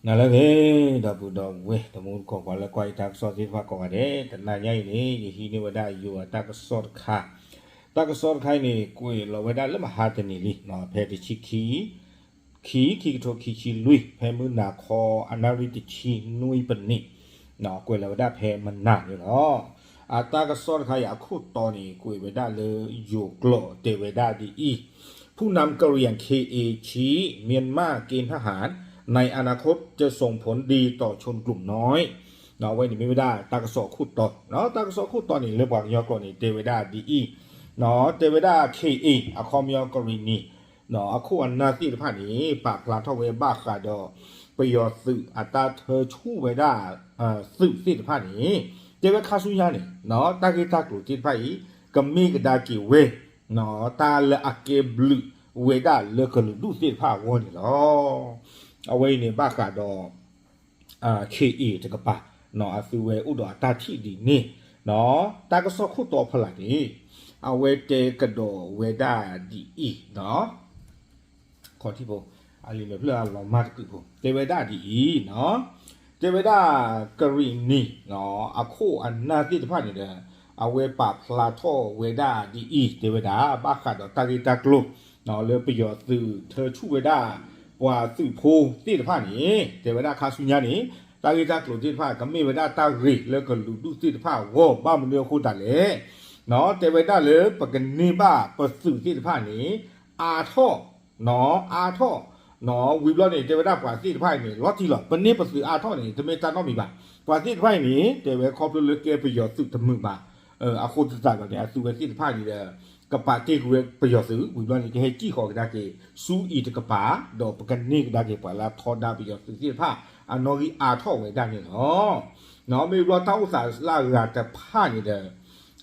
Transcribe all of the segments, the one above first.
နၤလၢအဂ့ၤ ဒီပုၢ်ဒီဝဲၢ် တမူတကိး ပှၤလၢကွၢ်ယတၢ်ကစီၣ်သ့ၣ်တဖၣ်ကိးဂၤဒဲး, တနၤညါအံၤန့ၣ် ယဟံးန့ၢ်ဝဲဒၣ်ယိၤအတၢ်ကစီၣ်တခါ, တၢ်ကစီၣ်တခါအံၤန့ၣ် ကွဲးလီၤဝဲဒၣ်လၢမဟါတနံၤလံ, ဖဲတဆံခံ ခံ ခံကထိခံဆံလွံၢ် ဖဲမုၢ်နၤခီ အနၣ်ရံၣ်တဆံနွံပနံး, ကွဲးလီၤဝဲဒၣ်ဖဲမနၤန့ၣ်လီၤ. အတၢ်ကစီၣ်တခါအံၤအခိၣ်တီန့ၣ် ကွဲးဝဲဒၣ်လၢယိၤကျိာ်တဲဝဲဒၣ်ဒ်အံၤ, ผู้นำกะเหรี่ยง เคเอ ชี้ เมียนมาเกณฑ์ทหาร ในอนาคตจะส่งผลดีต่อชนกลุ่มน้อย အဝဲန့ၣ်မ့ၢ်ဝဲဒၣ်တၢ်ကစီၣ်အခိၣ်တီ, တၢ်ကစီၣ်အခိၣ်တီန့ၣ် လၢပှၤကညီကျိာ်န့ၣ် တဲဝဲဒၣ်ဒ်အံၤ, တဲဝဲဒၣ် เคเอ အခီပညီကရံၣ်နံၣ် အခိၣ်အနၢ်သ့ၣ်တဖၣ်န့ၣ် ပာ်ဖျါထီၣ်ဝဲဘၣ်ဃးဒီး ပယီၤသုးအတၢ်ထၢဆူၣ်ဝဲဒၣ် သုးသ့ၣ်တဖၣ်န့ၣ်, တဲဝဲခါဆူညါန့ၣ် တၢ်ဂ့ၢ်တၢ်ကျိၤသ့ၣ်တဖၣ်အံၤ ကမ့ၢ်ကဒါက့ၤဝဲ တၢ်လၢအကဲဘျုးဝဲဒၣ်လၢကလုာ်ဒူၣ်သ့ၣ်တဖၣ်အဂီၢ်န့ၣ်လီၤ. အဝဲအံၤန့ၣ် ဘၣ်ဃးဒီး เคเอ တကပၤ အသုဝဲအိၣ်ဒီးအတၢ်ထံၣ်ဒ်န့ၣ်, တၢ်ကစီၣ်ခိၣ်တီဖီလာ်န့ၣ် အဝဲတဲကဒီးဝဲဒၣ်ဒ်အံၤ, ခီၣ်ထံးဖိ အလံာ်မဲာ်ဖျၢၣ်အလီၤမၢ်တကုးဖိ တဲဝဲဒၣ်ဒ်အံၤ, တဲဝဲဒၣ်ကရံၣ်နံၣ် အခိၣ်အနၢ်သ့ၣ်တဖၣ်န့ၣ်ဒီး အဝဲပာ်ဖျါထီၣ်ဝဲဒၣ်ဒ်အံၤ တဲဝဲဒၣ် ဘၣ်ဃးဒီးတၢ်ဂ့ၢ်တၢ်ကျိၤ လၢပယီၤသုးထၢဆူၣ်ဝဲဒၣ် ပှၤသုးဖိသ့ၣ်တဖၣ်န့ၣ် တဲဝဲဒၣ်ခါဆူညါန့ၣ် တၢ်ဂ့ၢ်တၢ်ကျိၤသ့ၣ်တဖၣ် ကမ့ၢ်ဝဲဒၣ်တၢ်ဂ့ၤလၢကလုာ်ဒူၣ်သ့ၣ်တဖၣ်အဂီၢ် ဘၣ်မနုၤအဃိသတးလဲၣ်, တဲဝဲဒၣ်လၢပကန့ၢ်ဘၣ်ပသုးသ့ၣ်တဖၣ်န့ၣ် အါထီၣ် အါထီၣ်, ဝံၤဘျီန့ၣ် တဲဝဲဒၣ်ပှၤသ့ၣ်တဖၣ်အံၤန့ၣ် လီၤတံၢ်လီၤ. ပန့ၢ်ပသုးအါထီၣ်န့ၣ် တမ့ၢ်တၢ်နီတမံၤဘၣ်. ပှၤသ့ၣ်တဖၣ်အံၤန့ၣ် တဲဝဲခီဖျိလၢကဲပယီၤသုးတမုာ်ဘၣ်. အဃိသတးဒီးန့ၣ် အသုဝဲသ့ၣ်တဖၣ်န့ၣ်ဒီး ကပာ်တ့ၢ်ကွံာ်ဝဲပယီၤသုး ဝံၤဘျီန့ၣ် ကဟဲစံၣ်ဃီၤကဒါက့ၤ ဆူအံၤတကပၤ ဒီးပကန့ၢ်ကဒါက့ၤပှၤလၢအထီဒါပယီၤသုးသ့ၣ်တဖၣ် အနီၣ်ဂံၢ်အါထီၣ်ဝဲဒၣ်န့ၣ်လီၤ. မ့ၢ်ဘျီတၢ်အိၣ်သးလၢအဂၤတဖၣ်န့ၣ်ဒီး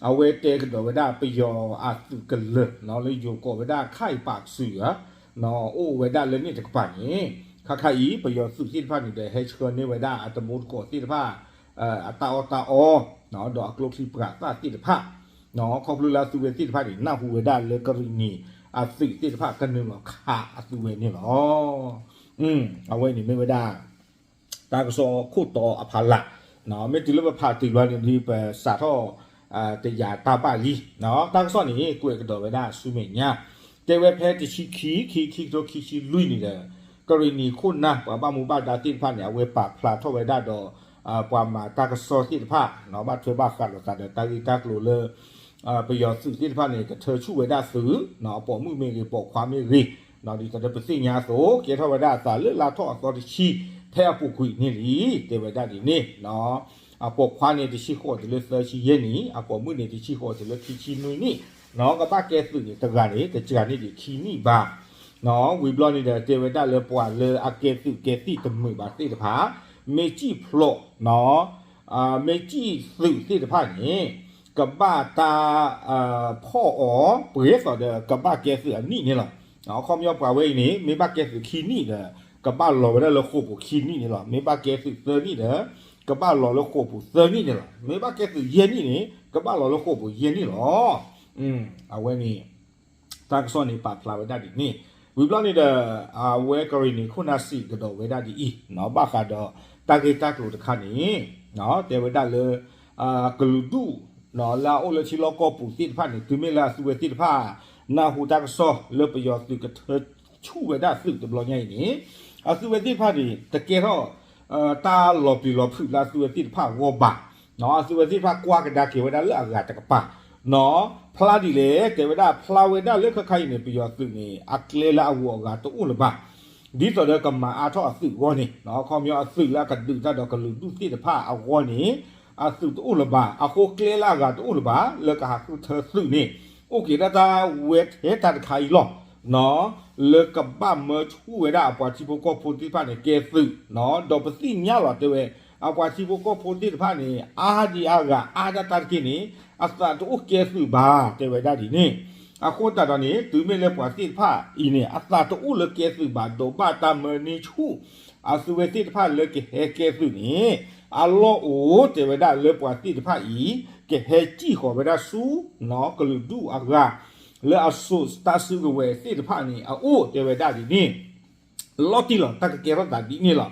အဝဲတဲကဒီးဝဲဒၣ်ပယီၤအသုးကလၢၤ လၢယိၤကိးဝဲဒၣ်ခၣ်အံၤပာ်စုၣ်ဧါ အိၣ်ဝဲဒၣ်လၢန့ၣ်တကပၤန့ၣ် ခါခါအံၤ ပယီၤသုးသ့ၣ်တဖၣ်န့ၣ်ဒီး ဟဲဆှၢန့ၢ်ဝဲဒၣ်အတမူတကိးသ့ၣ်တဖၣ် အတၢ်အီၣ်တၢ်အီ ဒီးအကျိချံမျိာ်သၣ်သ့ၣ်တဖၣ် ခီဖျိလၢအသုဝဲသ့ၣ်တဖၣ်န့ၣ် နၢ်ဟူဝဲဒၣ်လၢကရံၣ်နံၣ်အသုးသ့ၣ်တဖၣ်ကနုာ်လီၤခးအသုဝဲန့ၣ်လီၤ. အဝဲန့ၣ်မ့ၢ်ဝဲဒၣ် တၢ်ကစီၣ်ခိၣ်တီအဖီလာ်, မ့ၢ်တုၤလၢပဖးတုၤဘျီန့ၣ်ဒီး ပစးထီၣ် တယာ်တၢ်ဘၣ်လံ. တၢ်ကစီၣ်န့ၣ် ကွဲးကဒီးဝဲဒၣ်ဆူမဲာ်ညါ, တဲဝဲဖဲတဆံခံ ခံ ခံကထိခံဆံလွံၢ်န့ၣ်ဒီး ကရံၣ်နံၣ်ခိၣ်နၢ် ပှၤဘၣ်မူဘၣ်ဒါသ့ၣ်တဖၣ်န့ၣ် အဝဲပာ်ဖျါထီၣ်ဝဲဒၣ်ဒီး ပှၤမၤတၢ်ကစီၣ်သ့ၣ်တဖၣ် ဘၣ်ထွဲဘၣ်ဃးလိာ်သးဒီးတၢ်ဂ့ၢ်တၢ်ကျိၤလၢ ပယီၤသုးသ့ၣ်တဖၣ်န့ၣ် ကထၢဆူၣ်ဝဲဒၣ်သုး ပိာ်မုၣ်မ့ၢ်ဂ့ၤ ပိာ်ခွါမ့ၢ်ဂ့ၤ, ဒ်သိးဒီးပသ့ၣ်ညါအသိး ကဲထီၣ်ဝဲဒၣ်အသးလၢလါထီၣ်အသီတဆံ ဖဲအပူၤကွံာ်န့ၣ်လံ တဲဝဲဒၣ်ဒ်န့ၣ်, အပိာ်ခွါန့ၣ် တဆံဃိးတုၤလၢသၢဆံယဲၢ်နံၣ်, အပိာ်မုၣ်န့ၣ် တဆံဃိးတုၤလၢခံဆံနွံနံၣ်, ကဘၣ်ကဲသုးန့ၣ် တဂၤန့ၣ် တစှၤန့ၢ်ဒံးခံနံၣ်ဘၣ်. ဝံၤဘျီန့ၣ်ဒီး တဲဝဲဒၣ်လၢပှၤလၢအကဲသုးကဲသံၣ်တမုာ်ဘၣ်သ့ၣ်တဖၣ် မ့ၢ်စံၣ်ဖျိး မ့ၢ်စံၣ်သုးသ့ၣ်တဖၣ်န့ၣ် ကဘၣ်တၢ် ဖီၣ်အီၤ ပှဲၤသိးဒီးကဘၣ်ကဲသုးအနံၣ်န့ၣ်လီၤ. အခီပညီပှၤဝဲအံၤန့ၣ် မ့ၢ်ဘၣ်ကဲသုးခံနံၣ်ဒီး ကဘၣ်လီၤဝဲဒၣ်လၢဃိာ်ပူၤခံနံၣ်န့ၣ်လီၤ. မ့ၢ်ဘၣ်ကဲသုးသၢနံၣ်ဒီး ကဘၣ်လီၤလၢဃိာ်ပူၤသၢနံၣ်န့ၣ်လီၤ. မ့ၢ်ဘၣ်ကဲသုးယဲၢ်နံၣ်န့ၣ် ကဘၣ်လီၤလၢဃိာ်ပူၤယဲၢ်နံၣ်လီၤ. အဝဲန့ၣ် တၢ်ကစီၣ်န့ၣ် ပာ်ဖျါဝဲဒၣ်ဒ်န့ၣ်, ဝံၤဘျီန့ၣ်ဒီး အဝဲကရံၣ်နံၣ်ခိၣ်နၢ်စံးကဒီးဝဲဒၣ်ဒ်အံၤ, ဘၣ်ဃးဒီးတၢ်ဂ့ၢ်တၢ်ကျိၤတခါန့ၣ် တဲဝဲဒၣ်လၢ ကလုာ်ဒူၣ် လၢအအိၣ်လၢထံလီၢ်ကီၢ်ပူၤသ့ၣ်တဖၣ်န့ၣ် တုၤမ့ၢ်လၢအသုဝဲသ့ၣ်တဖၣ် နၢ်ဟူတၢ်ကစီၣ်လၢပယီၤသုးကထၢဆူၣ်ဝဲဒၣ်သုးတဘျီညါအံၤန့ၣ် အသုဝဲသ့ၣ်တဖၣ်န့ၣ် တကဲထီၣ် တၢ်လီၤပျံၤလီၤဖုးလၢအသုဝဲသ့ၣ်တဖၣ်အဂီၢ်ဘၣ်. အသုဝဲသ့ၣ်တဖၣ်ကွၢ်ကဒါက့ၤဝဲဒၣ်လၢအဂၤတကပၤ ဖျါဒ်လဲၣ် တဲဝဲဒၣ်ဖျါဝဲဒၣ်လၢခဲခါအံၤန့ၣ် ပယီၤသုးန့ၣ် အကျဲလၢအဂုၤအဂၤတအိၣ်လၢၤဘၣ်. ဒ်သိးဒီးကမၤအါထီၣ်အသုးအဂီၢ်န့ၣ် အခီပညီအသုးလၢအကဒုးတၢ်ဒီးကလုာ်ဒူၣ်သ့ၣ်တဖၣ်အဂီၢ်န့ၣ် အသုးတအိၣ်လၢၤဘၣ်. အဃိကျဲလၢအဂၤတအိၣ်လၢၤဘၣ် လၢကဟးဃုထၢသုးန့ၣ် အိၣ်က့ၤဒၣ်တၢ်ဝဲထဲတၢ်တခါအံၤလီၤ. လၢကဘၣ်မၢဆူၣ်ဝဲဒၣ်အပှၤထံဖိကီၢ်ဖိသ့ၣ်တဖၣ်န့ၣ် ကဲသုး ဒီးပသ့ၣ်ညါလီၤတဲဝဲ အပှၤထံဖိကီၢ်ဖိသ့ၣ်တဖၣ်န့ၣ် အါဒံအါဂၤအါဒၣ်တၢ်တက့ၢ်န့ၣ် အသးတအိၣ်ကဲသုးဘၣ် တဲဝဲဒၣ်ဒ်န့ၣ်. အဃိသတးဒီးန့ၣ် တုၤမ့ၢ်လၢပှၤသ့ၣ်တဖၣ်အံၤန့ၣ် အသးတအိၣ်လၢကဲသုးဘၣ် ဒီးဘၣ်တၢ်မၢန့ၢ်ဆူၣ် အသုဝဲသ့ၣ်တဖၣ်လၢကဟဲကဲသုးန့ၣ် အလီၢ်အိၣ်တဲဝဲဒၣ်လၢပှၤသ့ၣ်တဖၣ်အံၤ ကဟဲစံၣ်ဃီၤဝဲဒၣ်ဆူ ကလုာ်ဒူၣ်အဂၤ လၢအစိာ်တၢ်စုကဝဲၤသ့ၣ်တဖၣ်န့ၣ် အအိၣ်တဲဝဲဒၣ်ဒ်န့ၣ် လီၤတံၢ်လီၤ တၢ်ကကဲထီၣ်သးဒ်န့ၣ်လီၤ.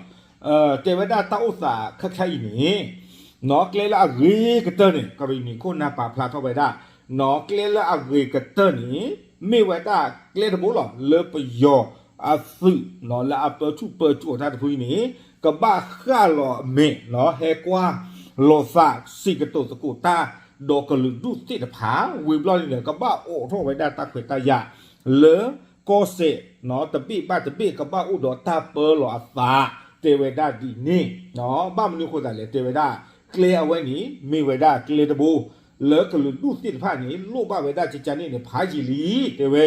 တဲဝဲဒၣ်တၢ်အိၣ်သးခဲခါအံၤန့ၣ် နီၢ် ကျဲလၢအဂ့ၤကတၢၢ်န့ၣ် ကရံၣ်နံၤခိၣ်နၢ်ပာ်ဖျါထီၣ်ဝဲဒၣ် နီၢ် ကျဲလၢအဂ့ၤကတၢၢ်န့ၣ် မ့ၢ်ဝဲဒၣ်ကျဲတဘိလီၤ လၢပယီၤအသုး နီၢ် လၢအပၢဆူၣ်ပၢစိးအတၢ်တဖုအံၤန့ၣ် ကဘၣ်ဃၣ်လီၤအမဲာ် နီၢ် ဟဲကွၢ်လီၤသး စံးကတိၤသကိးတၢ် ဒီးကလုာ်ဒူၣ်သ့ၣ်တဖၣ် ဝံၤဘျီန့ၣ်ဒီး ကဘၣ်အိးထီၣ်ဝဲဒၣ်တၢ်ခွဲးတၢ်ယာ် လၢကီၢ်စဲၣ် နီၢ် တဘ့ၣ်ဘၣ်တဘ့ၣ် ကဘၣ်အိၣ်ဒီးတၢ်ပၢလီၤအသး တဲဝဲဒၣ်ဒ်န့ၣ် နီၢ် ဘၣ်မနုၤအဃိသတးလဲၣ် တဲဝဲဒၣ် ကျဲအဝဲန့ၣ် မ့ၢ်ဝဲဒၣ်ကျဲတဘိ လၢကလုာ်ဒူၣ်သ့ၣ်တဖၣ်န့ၣ် လိၣ်ဘၣ်ဝဲဒၣ်ကကန့ၣ်န့ၣ် ဖးယံာ်လံ တဲဝဲ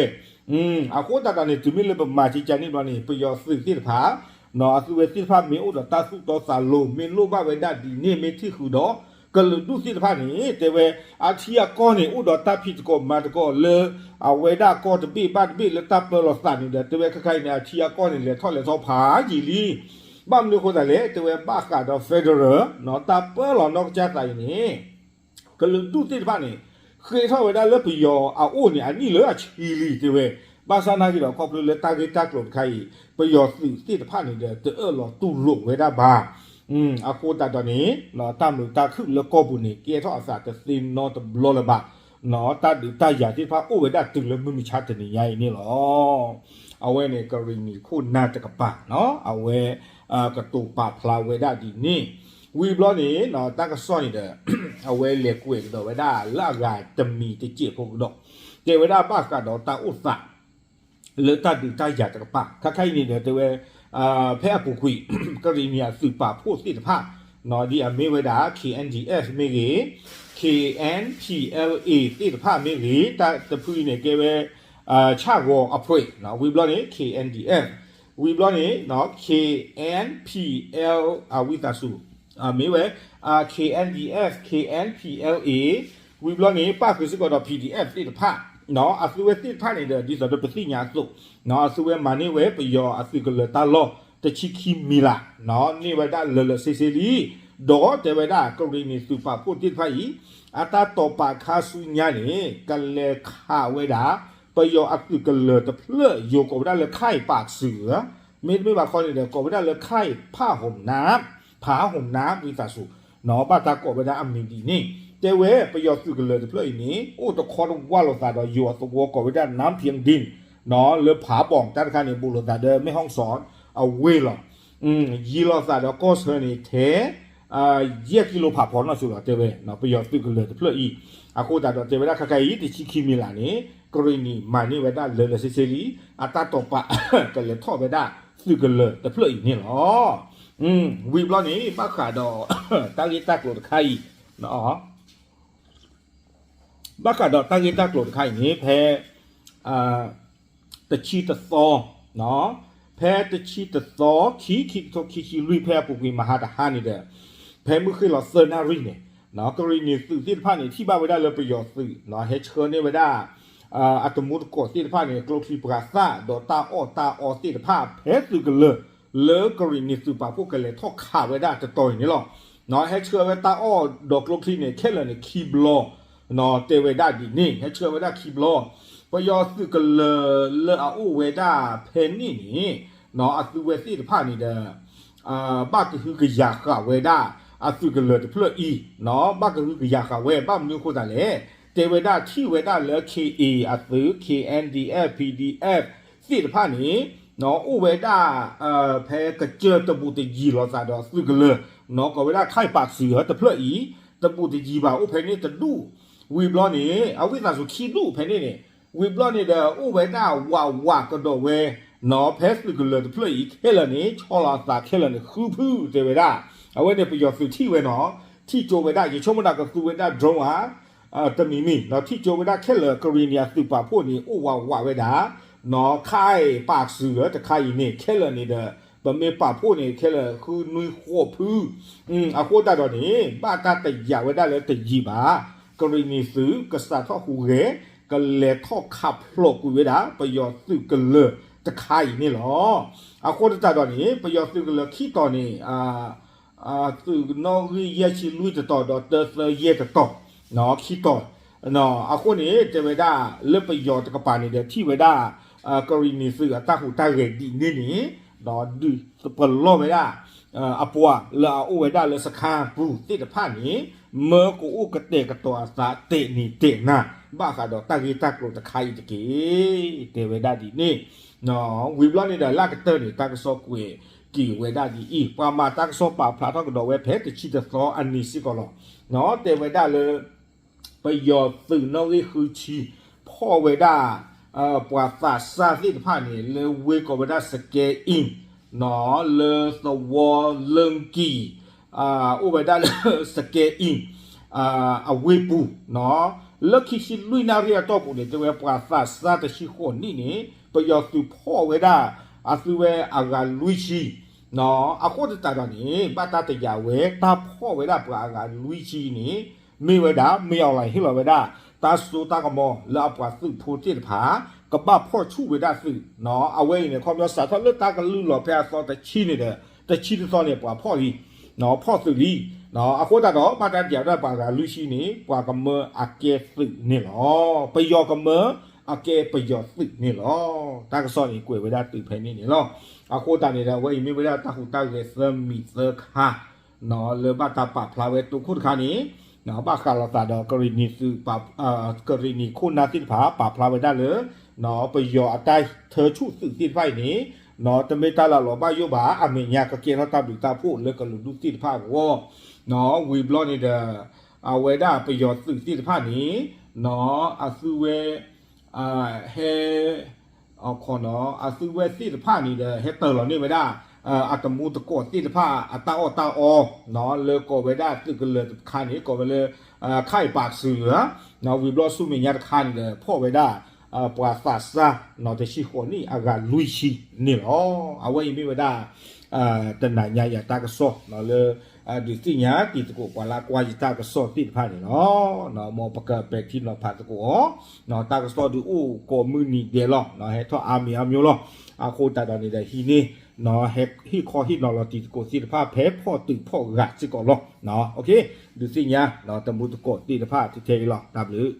အဃိသတးဒီးန့ၣ် တုၤမ့ၢ်လၢပမၤကကန့ၣ်ဘျီန့ၣ် ပယီၤသုးသ့ၣ်တဖၣ် နီၢ် အသုဝဲသ့ၣ်တဖၣ်မ့ၢ်အိၣ်ဒီးတၢ်သူၣ်တီသးလိၤ မ့ၢ်လိၣ်ဘၣ်ဝဲဒၣ်ဒ်န့ၣ် မ့ၢ်ထံၣ်ဃုာ်ဒီး ကလုာ်ဒူၣ်သ့ၣ်တဖၣ်န့ၣ် တဲဝဲ အထံအကီၢ်န့ၣ် အိၣ်ဒီးတၢ်ဖံးသကိးမၤသကိးလၢ အဝဲဒၣ်ကီၢ်တဘ့ၣ်ဘၣ်တဘ့ၣ်လၢတၢ်ပၢလီၤသးန့ၣ်ဒီး တဲဝဲခဲခါအံၤန့ၣ် အထံအကီၢ်န့ၣ် လဲၤထီၣ်လဲၤထီဖးယံာ်လံ ဘၣ်မနုၤအဃိသတးလဲၣ် တဲဝဲဘၣ်ဃးဒီး federal နီၢ် တၢ်ပၢလီၤနီၢ်ကစၢ်သးအံၤန့ၣ် ကလုာ်ဒူၣ်သ့ၣ်တဖၣ်န့ၣ် ဃ့ထီၣ်ဝဲဒၣ်လၢပယီၤအအိၣ်န့ၣ် အနံၣ်လၢအဆံလံ တဲဝဲ ဘၣ်ဆၣ်နာ်က့ဒီး ခီဖျိလၢတၢ်ဂ့ၢ်တၢ်ကျိၤတခါအံၤ ပယီၤသုးသ့ၣ်တဖၣ်န့ၣ်ဒီး တအၢၣ်လီၤတူၢ်လိာ်ဝဲဒၣ်ဘၣ် အဃိသတးဒီးန့ၣ် တၢ်မုာ်တၢ်ခုၣ်လၢကီၢ်ပူၤန့ၣ် ကဲထီၣ်အသးတသ့နီတဘျီလၢၤဘၣ် နီၢ် တၢ်ဒုးတၢ်ယၤသ့ၣ်တဖၣ်အိၣ်ဝဲဒၣ်တုၤလၢမုၢ်မဆါတနံၤညါအံၤန့ၣ်လီၤ. အဝဲန့ၣ် ကရံၣ်နံၤခိၣ်နၢ်တကပၤ နီၢ် အဝဲ ကတိၤပာ်ဖျါဝဲဒၣ်ဒ်န့ၣ် ဝံၤဘျီန့ၣ် နီၢ် တၢ်ကစီၣ်န့ၣ်ဒီး အဝဲလဲၤကွဲးကဒီးဝဲဒၣ်လၢအဂၤတမံၤတစဲးဖိကဒီး တဲဝဲဒၣ်ဘၣ်ဃးဒီးတၢ်အိၣ်သး လၢတၢ်ဒုးတၢ်ယၤတကပၤ ခဲခါအံၤန့ၣ်ဒီးတဲဝဲ ဖဲအပူၤကွံာ် ကရံၣ်နံၤအသုးပာ်ဖှိၣ်သ့ၣ်တဖၣ် နီၢ် ဒ်အမ့ၢ်ဝဲဒၣ် K N D F မ့ၢ်ဂ့ၤ K N P L A သ့ၣ်တဖၣ်မ့ၢ်ဂ့ၤ တၢ်တဖုအံၤန့ၣ် ကဲဝဲ ဆၣ်ဂီၤအဖှဲး ဝံၤဘျီန့ၣ် K N D F ဝံၤဘျီန့ၣ် K N P L အဝံသးစူၤ မ့ၢ်ဝဲ K N D F K N P L A ဝံၤဘျီန့ၣ် ပၣ်ဃုာ်စ့ၢ်ကီးဒီး P D F သ့ၣ်တဖၣ် နီၢ် အသုဝဲသ့ၣ်တဖၣ်န့ၣ်ဒီး ဒ်သိးဒီးပသ့ၣ်ညါအသိး နီၢ် အသုဝဲမၤန့ၢ်ဝဲပယီၤအသုးကလၢၤတၢ်လီၢ်တဆံခံမံၤလး နီၢ် န့ၢ်ဝဲဒၣ်လၢာ်လၢာ်ဆ့ဆ့လံ ဒီးတဲဝဲဒၣ်ကရံၣ်နံၤသုးပာ်ဖှိၣ်သ့ၣ်တဖၣ်အံၤ အတၢ်တိာ်ပာ်ခါဆူညါန့ၣ် ကလဲၤခးဝဲဒၣ် ပယီၤအသုးကလၢၤတဖျၢၣ် ယိၤကိးဝဲဒၣ်လၢ ခၢၣ်ပာ်စူၤ မ့တမ့ၢ်ဘၣ်ခီန့ၣ်ဒီး ကိးဝဲဒၣ်လၢ ခၢၣ်ဖးဟီၣ်နၢ် ဖးဟီၣ်နၢ် ဝံသးစူၤ နီၢ် ဘၣ်တၢ်ကိးဝဲဒၣ်အမံၤဒ်န့ၣ် တဲဝဲပယီၤသုးကလၢၤတဖျၢၣ်အံၤန့ၣ် အိၣ်တခီတဝၢ်လိာ်သးဒီးယိၤအသဝီကိးဝဲဒၣ် နၢဖံဒံၣ် နီၢ် လၢဖးဘီၣ်တၢ်တခါန့ၣ် ဘူးလိာ်သးဒီး မဲၣ်ဟီၣ်စီၣ်အဝ့ၢ်လီၤ ယံၤလိာ်သးဒီးကီၢ်ဆၢန့ၣ် ထဲ ယဲၢ်ကံလိဖးဖီနီၣ်ဆိလီၤ တဲဝဲ ပယီၤသုးကလၢၤတဖျၢၣ်အံၤ အဃိသတးဒီးတဲဝဲဒၣ်ခဲခါအံၤ တဆံခံမံၤလးန့ၣ် ကရံၣ်နံၤမၤန့ၢ်ဝဲဒၣ်လၢာ်လၢာ်ဆ့ဆ့လံ အတၢ်တိာ်ပာ် ကလဲၤထီၣ်ဝဲဒၣ်သုးကလၢၤတဖျၢၣ်အံၤန့ၣ်လီၤ. ဝံၤဘျီန့ၣ် ဘၣ်ဃးဒီး တၢ်ဂ့ၢ်တၢ်ကျိၤတခါအံၤ ဘၣ်ဃးဒီးတၢ်ဂ့ၢ်တၢ်ကျိၤတခါအံၤန့ၣ် ဖဲ တဆံတသီ ဖဲတဆံတသီ ခံ ခံကထိခံဆံလွံၢ် ဖဲအပူၤကွံာ်မဟါတဟါန့ၣ်ဒီး ဖဲမုၢ်ဃ့ၢ်လီၤသၢနၣ်ရံၣ်န့ၣ် ကရံၣ်နံၤသုးသ့ၣ်တဖၣ်န့ၣ် ထံၣ်ဘၣ်ဝဲဒၣ်လၢပယီၤသုး ဟဲဆှၢန့ၢ်ဝဲဒၣ် အတမူတကိးသ့ၣ်တဖၣ်န့ၣ် ကျိချံပှၤသၣ် ဒီးတၢ်အီၣ်တၢ်အီသ့ၣ်တဖၣ် ဖဲသုးကလၢၤ လၢကရံၣ်နံၤသုးပာ်ဖှိၣ်ကလဲၤထီၣ်ခးဝဲဒၣ်တတီၤအံၤန့ၣ်လီၤ. ဟဲဆှၢဝဲတၢ်အီၣ်ဒီးကျိချံန့ၣ် ခဲလၢာ်န့ၣ် ခံဘျီ တဲဝဲဒၣ်ဒ်န့ၣ် ဟဲဆှၢဝဲဒၣ်ခံဘျီ ပယီၤသုးကလၢၤလၢအအိၣ်ဝဲဒၣ်ဖဲန့ၣ်န့ၣ် အသုဝဲသ့ၣ်တဖၣ်န့ၣ်ဒီး ဘၣ်ကဟုကယာ်ဃာ်ဝဲဒၣ် အသုးကလၢၤတဖျၢၣ်အံၤ ဘၣ်ကဟုကယာ်ဃာ်ဝဲ ဘၣ်မနုၤအဃိသတးလဲၣ် တဲဝဲဒၣ်ထံၣ်ဝဲဒၣ်လၢ K A အသုး K N D F P D F သ့ၣ်တဖၣ်န့ၣ် အိၣ်ဝဲဒၣ် ဖဲကစၢၢ်တဘူးတယံၤလိာ်သးဒီးသုးကလၢၤ ကိးဝဲဒၣ် ခၢၣ်ပာ်စူၤ တဖျၢၣ်အံၤ တဘူးတယံၤဘၣ်အိၣ်ဖဲန့ၣ်တဒူၣ် ဝံၤဘျီန့ၣ် အဝံသးစူၤခံဒူၣ်ဖဲန့ၣ်န့ၣ် ဝံၤဘျီန့ၣ်ဒီး အိၣ်ဝဲဒၣ်ဝးဝးကဒီးဝဲ နီၢ် ဖဲသုးကလၢၤတဖျၢၣ်အံၤ ခဲလၢာ်န့ၣ် ဆီလီၤအသးခဲလၢာ်န့ၣ် ဃုဖုတဲဝဲဒၣ် အဝဲန့ၣ်ပယီၤသုးထံၣ်ဝဲနီၢ် ထံၣ်ကၠိဝဲဒၣ် ယဆိကမိၣ်ဒၣ်ကသူဝဲဒၣ် drone ဧါ တမံၤမံၤ ဒီးထံၣ်ကၠိဝဲဒၣ်ခဲလၢာ် ကရံၣ်နံၤအသုးပာ်ဖှိၣ်န့ၣ် အိၣ်ဝးဝးဝဲဒၣ် နီၢ် ခၢၣ်ပာ်စူၤဧါ တခါအံၤန့ၣ် ခဲလၢာ်န့ၣ်ဒီး ပမ့ၢ်ပာ်ဖှိၣ်န့ၣ် ခဲလၢာ်ဃုနွံဃိးဖု အဃိသတးဒီးန့ၣ် ဘၣ်တၢ်တယာ်ဝဲဒၣ်လၢတယံာ်ဘၣ် ကရံၣ်နံၤသုး ကစးထီၣ်ဟူးဂဲၤ ကလဲၤထီၣ်ခးဖျိးကွံာ်ဝဲဒၣ် ပယီၤသုးကလၢၤတခါအံၤန့ၣ်လီၤ. အဃိသတးဒီးန့ၣ် ပယီၤသုးကလၢၤခံတီၤန့ၣ် သုးနီၣ်ဂံၢ်ယဲၢ်ဆံလွံၢ်တတီၤ ဒီးတၢသၢယဲၢ်တတီၤ ခံတီၤ အဃိန့ၣ် တဲဝဲဒၣ်လၢပယီၤတကပၤန့ၣ်ဒီး ထံၣ်ဝဲဒၣ် ကရံၣ်နံၤသုးအတၢ်ဟူးတၢ်ဂဲၤဒ်န့ၣ်န့ၣ် ဒုးပလီၢ်ဝဲဒၣ် အပှၤလၢအအိၣ်ဝဲဒၣ်လၢစခါပူၤသ့ၣ်တဖၣ်န့ၣ် မၢကအိၣ်ကတဲာ်ကတီၤအသးတဲာ်နံၤတဲာ်နၤ ဘၣ်ဃးဒီးတၢ်ဂ့ၢ်တၢ်ကျိၤတခါအံၤတက့ၢ်. တဲဝဲဒၣ်ဒ်န့ၣ် ဝံၤဘျီန့ၣ်ဒီး လၢကတၢၢ်န့ၣ် တၢ်ကစီၣ်ကွဲးက့ၤဝဲဒၣ်ဒ်အံၤ ပှၤမၤတၢ်ကစီၣ်ပာ်ဖျါထီၣ်ကဒီးဝဲဖဲတဆံတသီအနံၤစ့ၢ်ကီးလီၤ. တဲဝဲဒၣ်လၢ ပယီၤသုးနီၣ်ဂံၢ်ဃုဆံ ဖီၣ်ဝဲဒၣ် ပှၤသးစၢ်သ့ၣ်တဖၣ်န့ၣ် လၢဝ့ၢ်ကိးဝဲဒၣ်စကဲအံၤ လၢသဝီလၢကံၢ် အိၣ်ဝဲဒၣ်လၢစကဲအံၤ အဝ့ၢ်ပူၤ လၢခံဆံလွံၢ်နၣ်ရံၣ်အတီၢ်ပူၤန့ၣ် တဲဝဲပှၤသးစၢ်တဆံဃိးနံၣ်န့ၣ် ပယီၤသုးဖီၣ်ဝဲဒၣ် အသုဝဲအဂၤလွံၢ်ဆံ အဃိသတးဒီးန့ၣ် ဘၣ်တၢ်တယာ်ဝဲ တၢ်ဖီၣ်ဝဲဒၣ်ပှၤအဂၤလွံၢ်ဆံန့ၣ် မ့ၢ်ဝဲဒၣ် မ့ၢ်အီၤလၢဟ့ၣ်လီၤဝဲဒၣ် တၢ်စိတၢ်ကမီၤလၢအပှၤသုးဖိသ့ၣ်တဖၣ် ကဘၣ်ဖီၣ်ဆူၣ်ဝဲဒၣ်သုး အဝဲအံၤန့ၣ် ခီပညီစးထီၣ်လၢတၢ်ကလုၢ်လီၤဖဲအသီတဆံန့ၣ်ဒီး တဆံတသီန့ၣ် ပှၤဖီၣ်လံ ဖီၣ်သုးလံ အဃိသတးဒီး ဘၣ်တၢ်တယာ်ဝဲဒၣ်ပှၤအဂၤလွံၢ်ဆံန့ၣ် ပှၤကမၢအကဲသုးန့ၣ်လီၤ. ပယီၤကမၢ အကဲပယီၤသုးန့ၣ်လီၤ. တၢ်ကစီၣ်န့ၣ်ကွဲးဝဲဒၣ်တုၤဖဲန့ၣ်န့ၣ်လီၤ. အဃိသတးန့ၣ်ဒီး အဝဲအံၤမ့ၢ်ဝဲဒၣ်တၢ်ဟူးတၢ်ဂဲၤသၢမံၤသၢခါ လၢဘၣ်တၢ်ပာ်ဖျါဝဲတိခိၣ်တခါန့ၣ် ဘၣ်ဃးလိာ်သးဒီး ကရ့ၣ်နံၤသုး ကရ့ၣ်နံၤခိၣ်နၢ်သ့ၣ်တဖၣ် ပာ်ဖျါဝဲဒၣ်လၢ ပယီၤအတၢ်ထၢဆူၣ်သုးသ့ၣ်တဖၣ်အံၤန့ၣ် တမ့ၢ်တၢ်လၢလီၤဘၣ်ယိၣ်ဘၣ် အမဲာ်ညါကကဲထီၣ်တၢ်ဘျုးတၢ်ဖှိၣ်လၢကလုာ်ဒူၣ်သ့ၣ်တဖၣ်အဂီၢ် ဝံၤဘျီန့ၣ်ဒီး အဝဲဒၣ်ပယီၤသုးသ့ၣ်တဖၣ်န့ၣ် အသုဝဲ ဟဲ အခီနီၤ အသုဝဲသ့ၣ်တဖၣ်န့ၣ်ဒီး ဟဲတၢၤလီၤန့ၢ်ဝဲဒၣ် အတမူတကိးသ့ၣ်တဖၣ် အတၢ်အီၣ်တၢ်အီ လၢကိးဝဲဒၣ်သုးကလၢၤတခါန့ၣ် ကိးဝဲလၢ ခါအံၤပာ်ကစုၤလၢ ဝံၤဘျီဆူမဲာ်ညါတခါန့ၣ်ဒီး ဖီၣ်ဝဲဒၣ် ပှၤသးစၢ် တဆံဃိးနံၣ်အဂၤလွံၢ်ဆံန့ၣ်လီၤ. အဝဲအံၤမ့ၢ်ဝဲဒၣ် တနၤညါယၤတၢ်ကစီၣ်လၢ ဒုးသ့ၣ်ညါတံၤသကိးပှၤလၢအကွၢ်ယတၢ်ကစီၣ်သ့ၣ်တဖၣ်န့ၣ်လီၤ. မ်ပကပဲာ်ထံနီၤဖးသကိးအီၤ တၢ်ကစီၣ်ဒုးအိၣ်ကိးမုၢ်နံၤဒဲးလီၤ ဟဲထီၣ်အါမံၤအါမျိၤလီၤ. အဃိသတးဒီးန့ၣ်ဒီးဟံးန့ၢ် ဟ့ၣ်ခီဟ့ၣ်နီၤလီၤတံၤသကိးသ့ၣ်တဖၣ်ဖဲဖီၣ်သုးဖီၣ်ဂၤစ့ၢ်ကီးလီၤ. ဒုးသ့ၣ်ညါ တမူတကိးသ့ၣ်တဖၣ်ထဲအံၤလီၤ. တၢ်ဘျုး